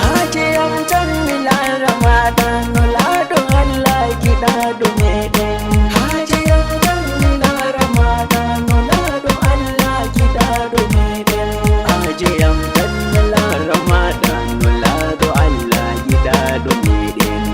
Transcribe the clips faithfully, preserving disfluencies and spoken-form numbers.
Haaje yam tan mi laara maaɗa, no laaɗo Allah giɗaaɗo meeɗen. Haaje yam tan mi laara maaɗa, no laaɗo Allah giɗaaɗo meeɗen. Haaje yam tan mi laara maaɗa, no laaɗo Allah giɗaaɗo meeɗen.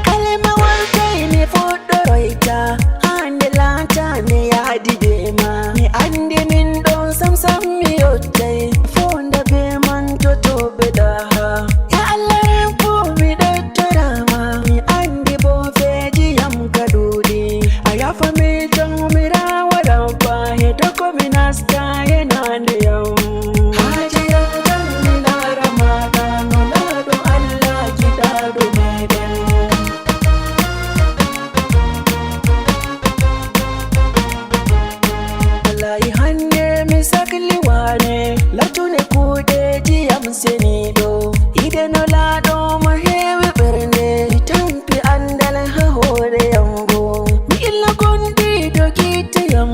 Kalimawol tawi mi fuɗɗoroyta, haa nde laata nde yahdi bee ma. Mi anndi min ɗon sam sam mi yottay, foonda bee man to tooɓe ɗaha. Ya Allah Rabbu, mi ɗettoraama, mi anndi boofeeji yam ka ɗuuɗi. A yafa mi Jawmiraawo Rabba, heedo ko mi nasta yenaande yam. Haaje yam tan mi laara maaɗa, no laaɗo Allah giɗaaɗo meeɗen. Wallahi hannde mi sakli waane, latune kuuɗeeji yam seniiɗo. Ide no laaɗo mo heewi ɓernde, mi tampi anndal haa hoore yam boo. Mi illa gonɗi dogiiɗo yam,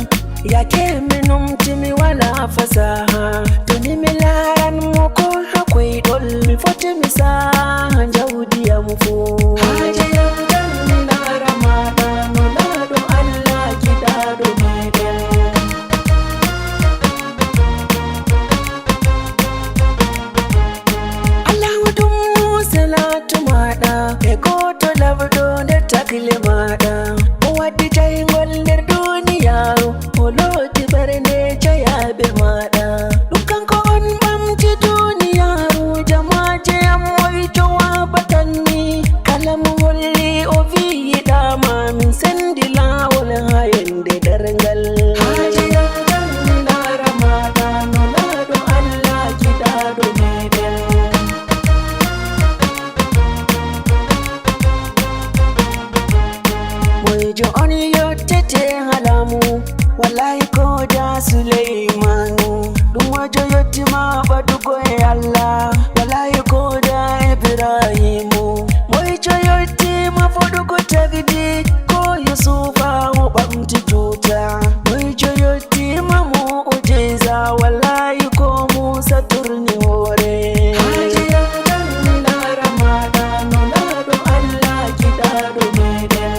yaake mi numti mi walaa fasaha. To ni mi laaran mo ko haa koyɗol, mi foti mi saaha njawdi yam fuu. Haaje yam tan mi laara maaɗa, no laaɗo Allah giɗaaɗo meeɗen. Allahu ɗum salaatu maaɗa, e gooto labɗo nder tagle maaɗa. O waddi jayngol nder duniyaaru, o looti ɓernde jeyaaɓe maaɗa. Ɗum kanko on ɓamti duniyaaru, jamaaje am oyto waabatanmi. Kala mo holli o vi'i yiɗaama, min sendi laawol haa yende darngal. Haaje yam tan mi laara maaɗa, no laaɗo Allah giɗaaɗo meeɗen. Moyjo on yottete haa laamu, wallahi ko da Suleymaanu. Ɗum moyjo yotti ma ɓadugo e Allah, wallahi ko da Ibrahiimu. Moyjo yotti ma foɗugo tagdi, ko Yusufa o ɓamti tuta. Moyjo yotti ma mu'ujiza, wallahi ko Muusa turni hoore. Haaje yam tan mi laara maaɗa, no laaɗo Allah giɗaaɗo meeɗen.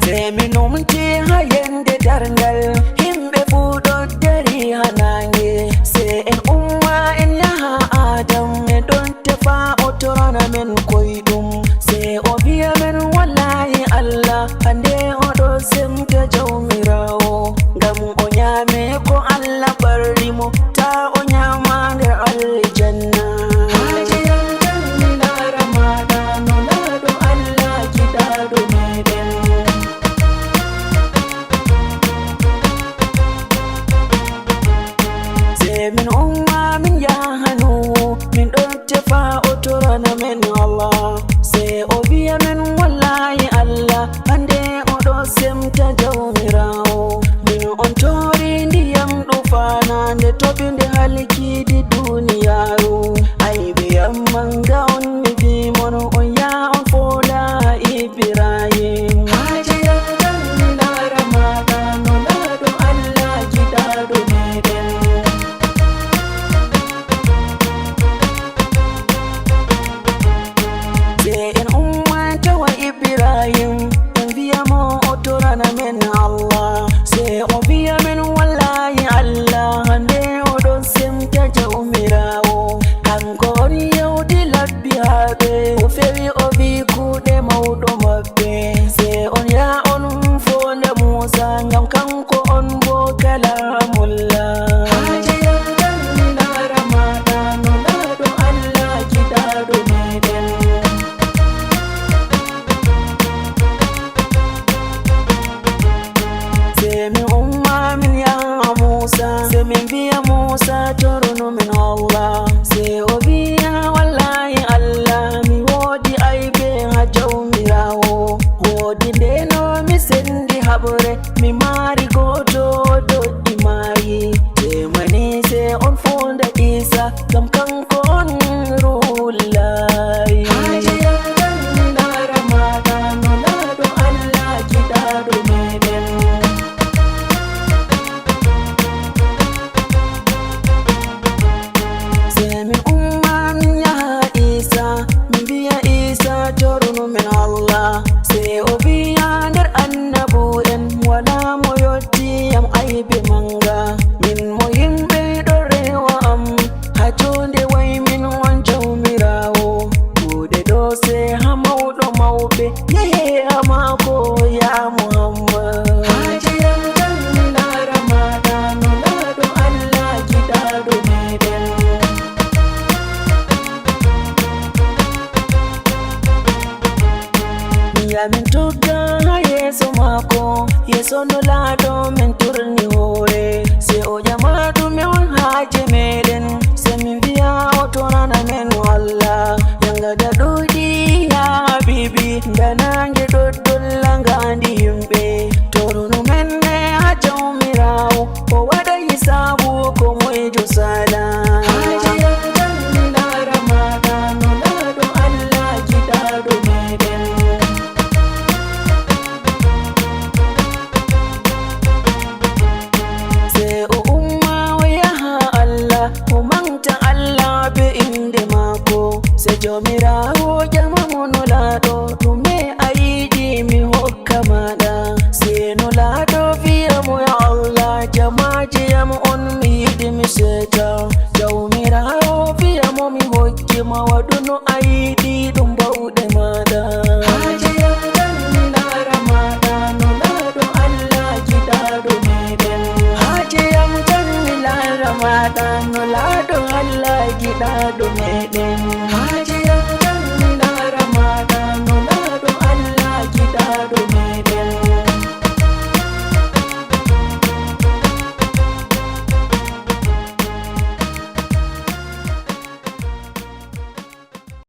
Sey mi numti haa yende darngal, yimɓe fuu ɗon dari haa naange. Sey en umma en yaha Adam, en ɗon tefa o torana men koyɗum. Sey o vi'a men, wallahi Allah, hande o ɗo semta Jawmiraawo, ngam o nyaami ko Allah barri mo, taa o nyaama nder aljanna. Haaje yam tan mi laara maaɗa, no laaɗo Allah giɗaaɗo meeɗen. Sey min umma min yaha Nuhu, min ɗon tefa o torana men Allah. Sey o vi'a men, wallahi Allah, hande o ɗo semta Jawmiraawo. Min on tori ndiyam ɗufaana, nde toɓi nde halkidi duniyaaru. Aybe yam manga on, mi vi mon, on ya on foola Ibrahim. Haaje yam tan mi laara maaɗa, no laaɗo Allah giɗaaɗo meeɗen. Sey en umma tawa Ibrahim, en vi'a mo o torana men Allah. Sey o vi'a men, wallahi Allah, hande o ɗon semta Jawmiraawo. Kanko on yewti labbi haa ɓe, o fewi o vi kuuɗe mawɗo maɓɓe. Sey on ya on foonda Muusa, ngam kanko on bo kalamullah. Haaje yam tan mi laara maaɗa, no laaɗo Allah giɗaaɗo meeɗen. Sey min umma min yaha Muusa, sey min vi'a Muusa, torunu min Allah. Sey o vi'a, wallahi Allah, mi woodi aybe haa Jawmiraawo. Woodi nde no mi sendi haɓre, mi maari gooto Aybe manga, min mo yimɓe ɗo rewa am. Ha jonde way min on Jawmiraawo. Kuuɗe ɗo se ha mawɗo mawɓe, yehe ha maako, ya Muhammad. Haaje yam tan mi laara ma, ɗa nulaaɗo Allah giɗaaɗo meɗen. Ya min tugga ha yeeso maako, yeeso nulaaɗo min turni hoore. Se o ƴama ɗume on haaje meɗen, se min viya o torana men Allah. Yangada ɗuuɗi ya Habiibi, nda naange ɗo dolla ngaandi yimɓe. Torunu men ne ha Jawmiraawo, o waɗa hisaabu ko moyejo sala. Haaje yam tan mi laara ma, ɗa nulaaɗo Allah giɗaaɗo meɗen. Se o umma o yaha Allah, o manta Allah be inde maako. Se Jawmiraawo ƴama mo nulaaɗo, ɗume a yiɗi mi hokka ma ɗa? Se nulaaɗo viya mo, ya Allah, jamaaji yam on mi yiɗi mi seeta. Jawmiraawo viya mo mi hokki ma, waɗu no a yiɗi ɗum bawɗe maaɗa. Haaje yam tan mi laara ma, ɗa nulaaɗo Allah giɗaaɗo meɗen. Haaje yam tan mi laara ma, ɗa nulaaɗo Allah giɗaaɗo meɗen.